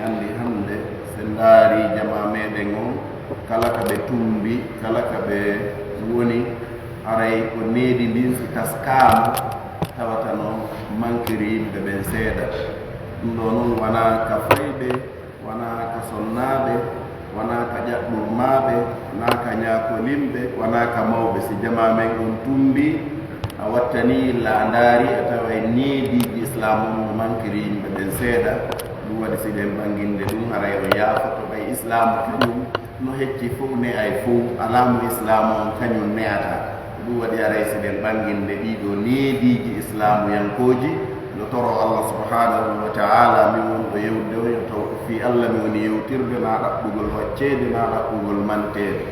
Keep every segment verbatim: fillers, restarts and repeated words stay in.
Anndi hannde, so en ndaari jamaa meeɗen on, kala ka ɓe tumbi, kala ka ɓe woni, haray ko needi ndin si taskaama, tawata no mankiri yimɓe ɓen seeɗa. Ɗum ɗoo non wanaa ka fayɓe, wanaa ka sonnaaɓe, wanaa ka ƴaɓɓurmaaɓe, wanaa ka ñaakolimɓe, wanaa ka mawɓe. Si jamaa men on tumbi, a wattani illa a ndaari, a taway neediiji Islaamu on no mankiri yimɓe ɓen seeɗa. Ɗum waɗi si ɗen ɓannginde ɗum, haray on yaafoto ɓay Islaamu kañum no hecci fow ne'ay fow, alaa mo Islaamu on kañum ne'ata. Ko ɗum waɗi haray si ɗen ɓannginde ɗii ɗoo neediiji Islaamuyankooji, no toro Allah subhanahu wa ta'ala, min wonɗo yewtude on, yo taw ko fii Allah mi woni yewtirde, naa ɗaɓɓugol wacceede, naa ɗaɓɓugol manteede.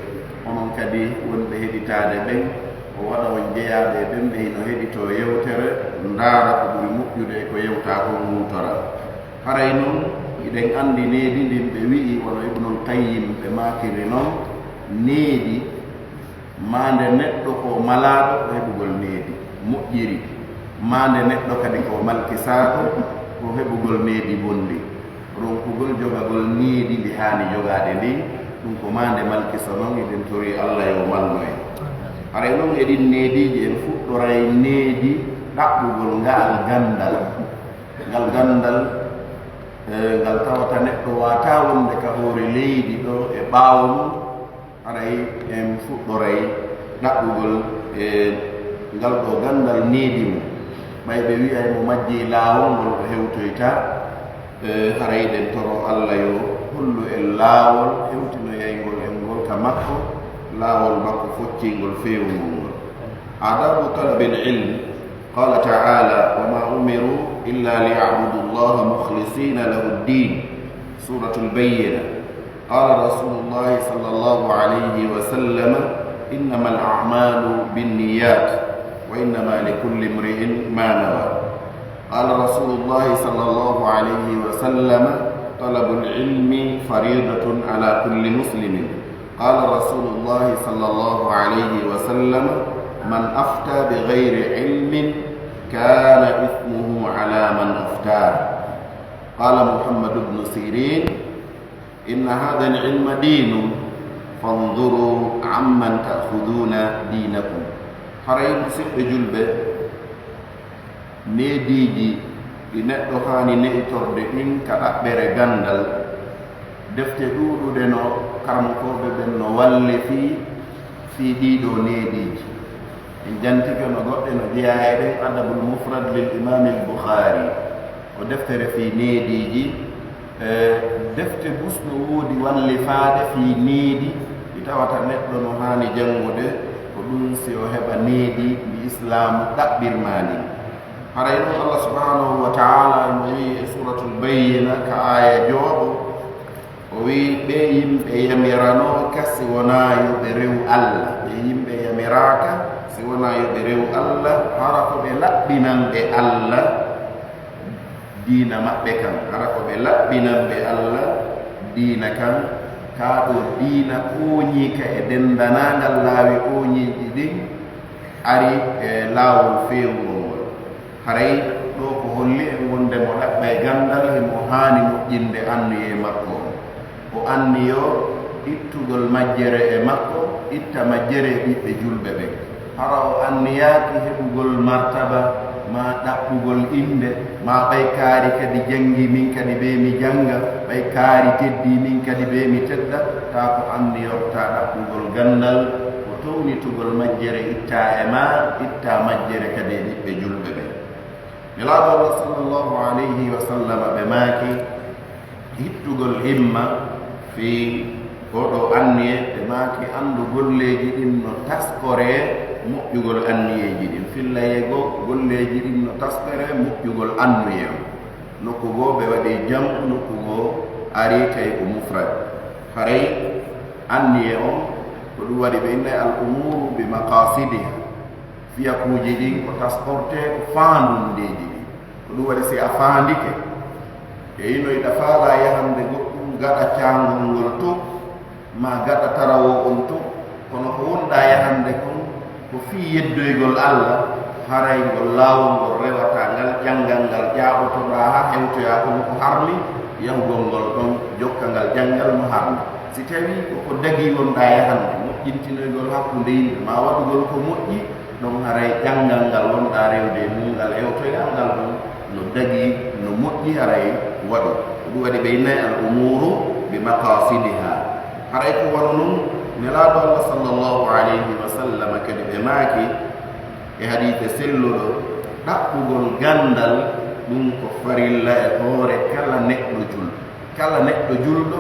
Onon kadi wonɓe heɗitaade ɓen, o waɗa on jeyaaɓe e ɓen ɓe hino heɗitoo yewtere, ndaara ko ɓuri moƴƴude e ko yewtaa kon, huutora. Haray non, hiɗen anndi needi ndin, ɓe wi'i, wano Ibnul Qayyim ɓe maakiri non, needi, maande neɗɗo ko malaaɗo ko heɓugol needi moƴƴiri, maande neɗɗo kadi ko malkisaaɗo ko heɓugol needi bonndi. Ronkugol jogagol needi ndi haani jogaade ndin, ɗum ko maande malkiso non, hiɗen torii Allah yo malnu en. Haray non e ɗin neediiji en fuɗɗoray needi ɗaɓɓugol ngaal ganndal. Ngal ganndal, eh, ngal tawata neɗɗo waataa wonde ka hoore leydi ɗoo e ɓaawo mum, haray en fuɗɗoray ɗaɓɓugol e ngal ɗoo ganndal needi mum. Ɓay ɓe wi'ay mo majjii laawol ngol o hewtoyta, eh, haray ɗen toro Allah yo hollu en laawol hewtinoyayngol en ngol ka makko, laawol makko foccingol feewungol ngol. آداب طلب العلم. قال تعالى: وما أمروا إلا ليعبدوا الله مخلصين له الدين. سورة البينة. قال رسول الله صلى الله عليه وسلم: إنما الأعمال بالنيات، وإنما لكل امرئ ما نوى. قال رسول الله صلى الله عليه وسلم: طلب العلم فريضة على كل مسلم. قال رسول الله صلى الله عليه وسلم: من أفتى بغير علم كان إثمه على من أفتاه. قال محمد بن سيرين: إن هذا العلم دين، فانظروا عمن تأخذون دينكم. Haray, musiɓɓe julɓe, neediiji ɗi neɗɗo haani ne'itorde ɗin ka ɗaɓɓere ganndal, defte ɗuuɗuɗe no karamokooɓe ɓen no wallifii fii ɗii ɗoo neediiji. En jantike no goɗɗe no jeyaa e ɗen, Adabul Mufrad lil Imaamil Bukhaari, ko deftere fii neediiji. E, defte bus no woodi wallifaade fii needi, ɗi tawata neɗɗo no haani janngude, ko ɗum si o heɓa needi ndi Islaamu ɗaɓɓirmaa ndin. Haray non Allah subhanahu wa ta'ala no wi'i e Suuratul Bayyina ka aaya jooɗo, o wi'i, ɓee yimɓe yamiranooka si wonaa yo ɓe rewu Allah, ɓee yimɓe yamiraaka si wonaa yo ɓe rewu Allah, hara ko ɓe laɓɓinanɓe Allah diina maɓɓe kan, hara ko ɓe laɓɓinanɓe Allah diina kan, kaa ɗoo diina ooñiika e denndanaangal laawi ooñiiɗi ɗin, ari e laawol feewungol ngol. Haray ɗoo ko holli en wonde mo ɗaɓɓay ganndal, himo haani moƴƴinde anniyee makko on. O anniyo ittugol majjere e makko, itta majjere e ɓiɓɓe julɓe ɓen. Hara o anniyaaki heɓugol martaba, maa ɗaɓɓugol innde, maa ɓay kaari kadi janngi, min kadi bee mi jannga, ɓay kaari teddi, min kadi bee mi tedda, taa ko anniyorta ɗaɓɓugol ganndal, ko townitugol majjere itta e maa, itta majjere kadi e ɓiɓɓe julɓe ɓen. Nelaaɗo Allah sallallahu alayhi wa sallam ɓe maaki, hittugol himma fii oo ɗoo anniye, ɓe maaki, anndu golleeji ɗin no taskoree moƴƴugol anniyeeji ɗin. Fillay e goo, golleeji ɗin no taskoree moƴƴugol anniye on. Nokku goo ɓe waɗi jam'u, nokku goo ari tawi ko mufrad. Haray anniye on, ko ɗum waɗi ɓe innay al umuru bi maqasidiha. Fiyakuuji ɗin ko taskortee ko faandundeeji ɗin. Ko ɗum waɗi si a faandike, e hino hiɗa faalaa yahande goɗɗum gaɗa caangol ngol to, maa gaɗa tarawoo on to, kono ko wonɗaa yahande kon ko fii yeddoygol Allah, haray ngol laawol ngol rewataa, ngal ƴanngal ngal ƴaaɓotoɗaa haa hewtoyaa kon ko harmi, Yahugol ngol ɗon, jokkangal janngal mo harmi. Si tawii ko ko dagii wonɗaa yahannde, moƴƴintinoygol hakkunde yimɓe, maa waɗugol ko moƴƴi, ɗon haray ƴanngal ngal wonɗaa rewde e mum ngal hewtoyaa ngal ɗon no dagii, no moƴƴi haray waɗu. Ko ɗum waɗi ɓe innay al umuru bi maqasidiha. Haray ko wano non Nelaaɗo Allah sallallahu alayhi wa sallam kadi ɓe maaki, e hadiise selluɗo, ɗaɓɓugol ganndal, ɗum ko farilla e hoore kala neɗɗo julɗo. Kala neɗɗo julɗo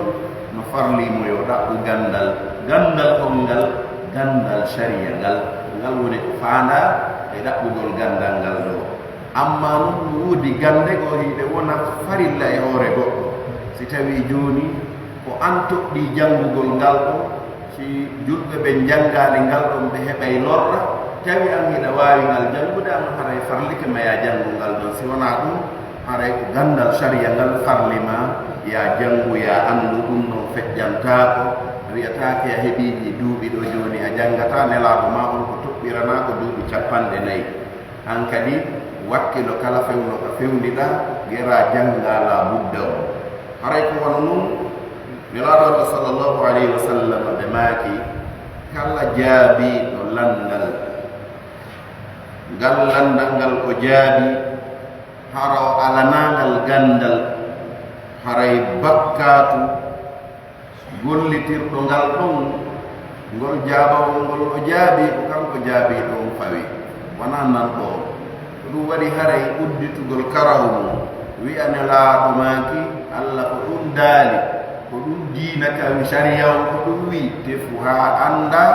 no farlii mo yo ɗaɓɓu ganndal. Ganndal on ngal, ganndal sariya ngal, ngal woni ko faandaa e ɗaɓɓugol ganndal ngal ɗoo. Ammaa non no woodi gannde goo hiɗe wona farilla e hoore goɗɗo. Si tawii jooni ko an toɗɗii janngugol ngal ɗoo, si julɓe ɓen janngaali ngal ɗon, ɓe heɓay lorra. Tawi an hiɗa waawi ngal janngude, an haray farlike ma yaa janngu ngal ɗon. Si wonaa ɗum, haray ko ganndal sariya ngal farli ma yaa janngu, yaa anndu. Ɗum ɗon feƴƴantaako. A wi'ataake a heɓii ɗii duuɓi ɗoo, jooni a janngataa. Nelaaɗo maa on ko toɓɓiranaa ko duuɓi capanɗe nayi. An kadi, wakkilo kala fewndo ka fewndiɗaa, geraa janngaa laa budda on. Haray ko wano non, Nelaaɗo Allah sallallahu alayhi wa sallam ɓe maaki, kala jaabiiɗo lanndal, ngal lanndal ngal o jaabii, hara o alanaa ngal ganndal, haray bakkaatu gollitirɗo ngal ɗon, ngol jaabawol ngol o jaabii, ko kanko jaabiiɗo on fawi, wanaa nanɗo on. Ko ɗum waɗi haray udditugol karaw mum, wi'a Nelaaɗo maaki, Alla ko ɗum daali, ko ɗum diina kan, sariya on ko ɗum wi'i, tefu haa anndaa,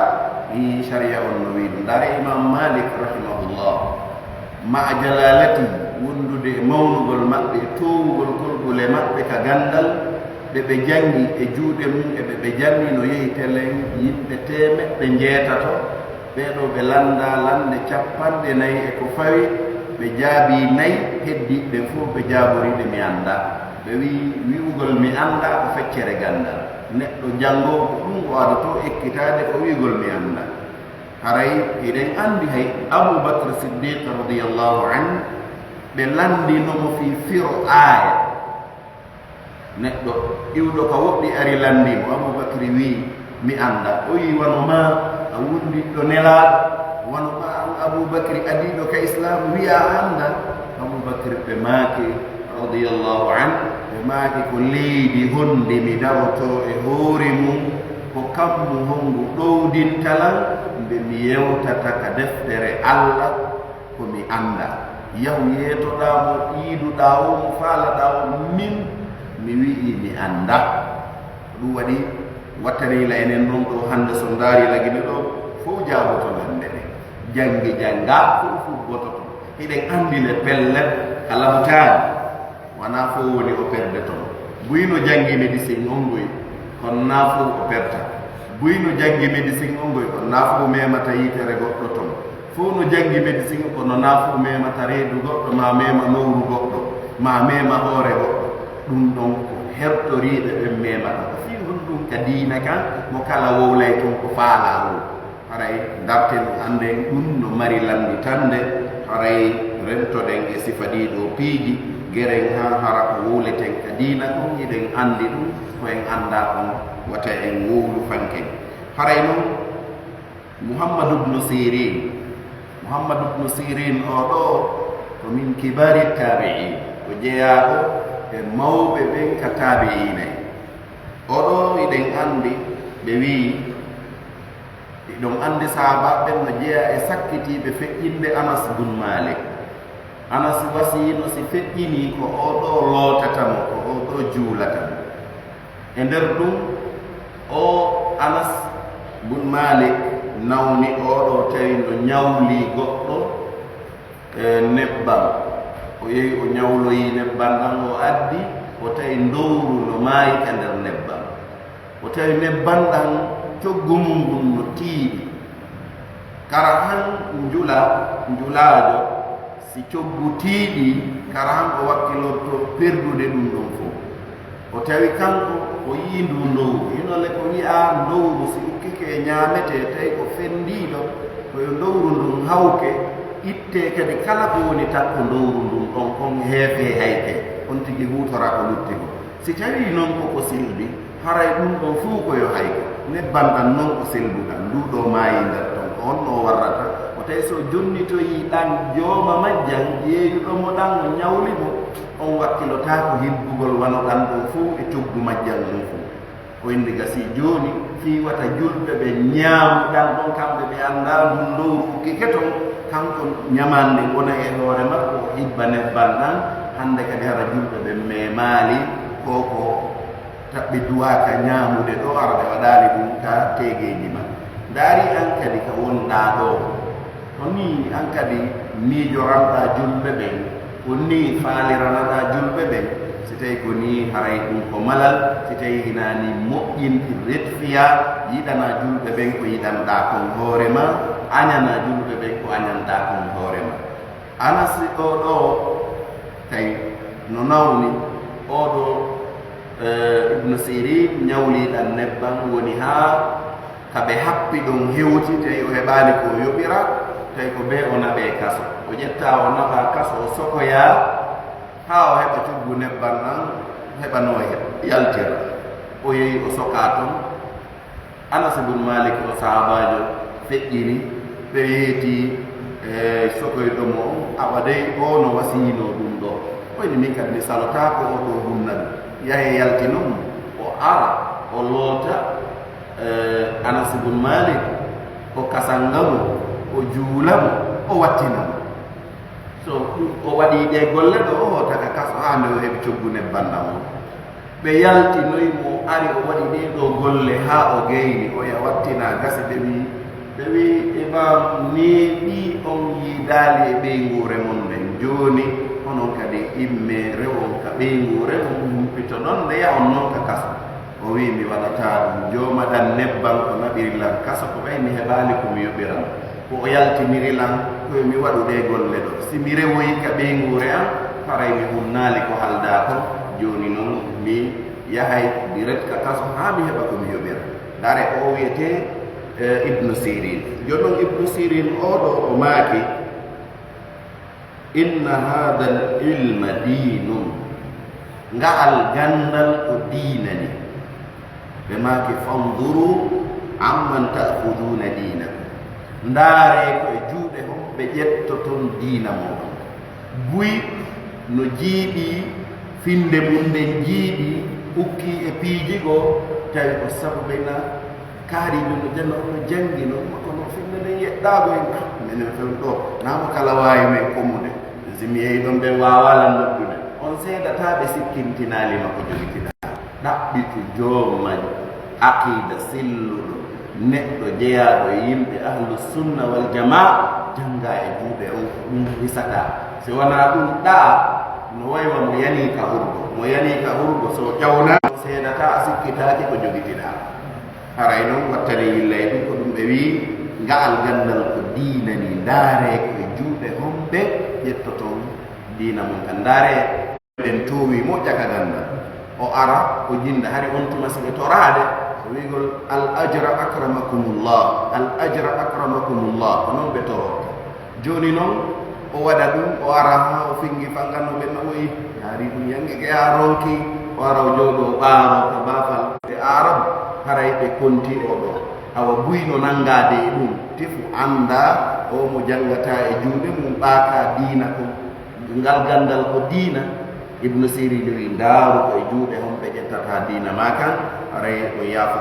hii, sariya on no wi'i ɗum. Ndaaree Imaam Maalik rahimahullah, ma'a jalaalati, wondude e mawnugol maɓɓe, e toowugol kolɓule maɓɓe ka ganndal, ɓe ɓe janngi e juuɗe mum e ɓe ɓe janni no yehi telen yimɓe teemeɗɗe njeetato, ɓee ɗoo ɓe lanndaa lannde capanɗe nayi e ko fawi, ɓe jaabii nayi, heddiiɓe ɓen fof ɓe jaaborii ɗe mi anndaa. Ɓe wi'i, wi'ugol mi anndaa ko feccere ganndal. Neɗɗo janngoowo ko ɗum o adotoo ekkitaade ko wi'ugol mi anndaa. Haray hiɗen anndi hay Abuu Bakr Siddiq radiyallahu anhu, ɓe lanndino mo fii firo aaya. Neɗɗo iwɗo ka woɗɗi ari lanndii mo, Abuu Bakri wi'i, mi anndaa. O wi'i, wano maa a wondiɗɗo Nelaaɗo, wano maa an Abuu Bakri adiiɗo ka Islaam, wi'a a anndaa? Abuu Bakri, ɓe maaki, radiyallahu anhu, ɓe maaki, ko leydi honndi mi darotoo e hoore mum, ko kammu honngu ɗowdinta lan nde mi yewtata ka deftere Alla ko mi anndaa? Yahu yeetoɗaa mo, iiduɗaa o, mo faalaɗaa o, min mi wi'ii mi anndaa. Ɗum waɗi, wattanii la enen ɗon ɗoo hannde, so ndaari la Gine ɗoo, fow jaaboto lannde ɗen. Janngi janngaa, fow fubbototo. Hiɗen anndi le pellet, ka labutaani. Wanaa fow woni o perde ton. Buy no janngi médecine on ngoy, kono naa fow o perta. Buy no janngi médecine on ngoy, kono naa fow memata yitere goɗɗo ton. Fow no janngi médecine, kono naa fow memata reedu goɗɗo, maa mema nowru goɗɗo, maa mema hoore goɗɗo. Ɗum ɗon ko hertoriiɓe ɓen memata. Ko fii honɗum ka diina kan, mo kala wowlay ton ko faalaa woo. Haray darten, annden ɗum no mari lannditande, haray rentoɗen e sifa ɗii ɗoo piiji, geren haa hara ko wowleten ka diina kon, hiɗen anndi ɗum, ko en anndaa kon, wata en wowlu fanken. Haray non, Muhammadu bnu Sirin, Muhammadu bnu Sirin oo ɗoo, ko min kibaari taabi'iin, ko jeyaaɗo e mawɓe ɓen ka taabi'iinay. Oo ɗoo, hiɗen anndi, ɓe wi'i, hiɗon anndi sahaabaaɓe ɓen no jeyaa e sakkitiiɓe feƴƴinde Anas bun Maalik. Anas wasiino si feƴƴinii ko oo ɗoo lootata mo, ko oo ɗoo juulata mo. E nder ɗum, oo Anas bun Maalik nawni oo ɗoo, tawi no ñawlii goɗɗo, e, nebbam. O yehi, o ñawloyii nebbam ɗam, o addi, o tawi ndowru no maayi ka nder nebbam. O tawi nebbam ɗam, coggu mum ngun no tiiɗi. Kara han njula, njulaajo, si coggu tiiɗi, kara han o wakkilorto perdude ɗum ɗon fow. O tawi kanko, o yi'i nduu ndowru. Hino le ko wi'aa ndowru, si ukkike e ñaametee, tawi ko fenndiiɗo, ko yo ndowru ndun hawke, ittee kadi kala ko woni takko ndowru ndun ɗon, kon heefee hayke, on tigi huutoraa ko lutti kon. Si tawii non ko ko selbi, haray ɗum ɗon fuu ko yo hayko. Nebban ɗan non ko selbuɗan, nduu ɗoo maayii nder ton, ko honno o warrata? Ko tawi si o jonnitoyii ɗan jooma majjan, yeeyuɗo mo ɗan, o ñawli mo, on wakkilotaako hibbugol wano ɗan ɗon fuu e coggu majjan on fuu. Ko indi gasii jooni, fii wata julɓe ɓe ñaamu ɗan ɗon, kamɓe ɓe anndaa ndun lowru ukkike ton, kanko ñamaande wona e hoore makko, o hibba nebban ɗan. Hannde kadi hara julɓe ɓen meemaali ko ko taɓɓi duwaaka ñaamude ɗoo, ara ɓe waɗaali ɗum ka teegeeji maɓɓe. Ndaari an kadi ka wonɗaa ɗoo, ko nii an kadi miijoranɗaa julɓe ɓen, ko nii faaliranaɗaa julɓe ɓen. Si tawii ko nii, haray ɗum ko malal. Si tawii hinaa nii, moƴƴin, retfiyaa, yiɗanaa julɓe ɓen ko yiɗanɗaa kon hoore maa, añanaa julɓe ɓen ko añanɗaa kon hoore maa. Anasi oo ɗoo, tawi no nawni, oo ɗoo, eh, Ibnu Sirin ñawlii ɗan nebban, woni haa ka ɓe happi ɗon hewti, tawi o heɓaali ko o yoɓira, tawi ko bee o naɓee kaso. O ƴettaa, o naɓaa kaso, o sokoyaa, haa o heɓa coggu nebban ɗan, heɓa no o he-, yaltira. O yehi, o sokaa ton. Anas ibn Malik, o sahaabaajo, feƴƴiri, ɓe yeetii, e, sokoyɗo mo on, awa dey, o no wasiyinoo ɗum ɗoo. O inni, min kadi mi salotaako oo ɗoo hunna ɗum. Yahee yaltinon mo, o ara, o loota, e, Anas ibn Malik, o kasanga mo, o juula mo, o wattina mo. So ɗum, o waɗii ɗee golle ɗoo, o hoota ka kaso haa nde o heɓi coggu nebban ɗan on. Ɓe yaltinoyi mo, o ari, o waɗi ɗee ɗoo golle haa o gayni, o yaha wattinaa gasi. Ɓe wi'i, ɓe wi'i, "Imaam, neeɓii on yiidaali e ɓeynguure mon nden. Jooni, onon kadi immee, rewon ka ɓeynguure mon, humpitoɗon, nde yahon non ka kaso." O wi'i, "Mi waɗataa ɗum. Jooma ɗan nebban ko naɓiri lan kaso, ko ɓay mi heɓaali ko mi yoɓira mo. Ko o yaltiniri lan, ko yo mi waɗu ɗee golle ɗoo. Si mi rewoyi ka ɓeynguure an, haray mi hunnaali ko haldaa kon. Jooni non, mi yahay direct ka kaso haa mi heɓa ko mi yoɓira." Ndaaree, oo wi'etee, eh, Ibnu Sirin. Jooni non, Ibnu Sirin oo ɗoo, o maaki, "Inna haadal ilma diinun." Nga'al ganndal ko diina ni. Ɓe maaki, "Fanduru amman ta'khuduuna diinakum." Ndaaree ko e juuɗe homɓe ƴettoton diina mooɗon. Buy no jiiɓii, finnde mum nden jiiɓii, ukkii e piiji goo, tawi ko sabu ɓe na kaari ɗum no janna, on no janngi non, kono finnde nden yeɗɗaago en. Ah, minen fen ɗoo, naa mo kala waawi men komude. Si mi yehi ɗon, ɓe waawaa lan noddude. On seedataa ɓe sikkintinaali ma ko jogitiɗaa. Ɗaɓɓitu jooma aqiida selluɗo, neɗɗo jeyaaɗo e yimɓe ahlu sunna wal jamaa, janngaa e juuɗe on, ko ɗum hisataa. Si wanaa ɗum, ɗaa no waywa mo yanii ka hurgo. Mo yanii ka hurgo, so ƴawnaa, seedataa, a sikkitaaki ko jogitiɗaa. Haray non, wattani yillay ɗum, ko ɗum ɓe wi'i, nga'al ganndal ko diina ni, ndaaree ko e juuɗe homɓe ƴettoton diina mon kan. Ndaaree, ɓen toowi moƴƴa ka ganndal. O ara, o jinnda, hari on tuma si ɓe toraade, ko wi'gol, "Al ajra akramakumullah, al ajra akramakumullah," ko non ɓe tororta. Jooni non, o waɗa ɗum, o ara haa o finngi fanngan no ɓe nawoyi. Yaari ɗum yanngike haa ronki, o ara o jooɗoo ɓaaroo ka baafal. Ɓe Aarabu, haray ɓe konti oo ɗoo. Awa buy no nanngaade e ɗum, tefu anndaa oo mo janngataa e juuɗe mum ɓaakaa diina kon. Ngal ganndal ko diina. Ibnu Sirin wi'i, ndaaru ko e juuɗe homɓe ƴettataa diina maa kan, haray o yaafo.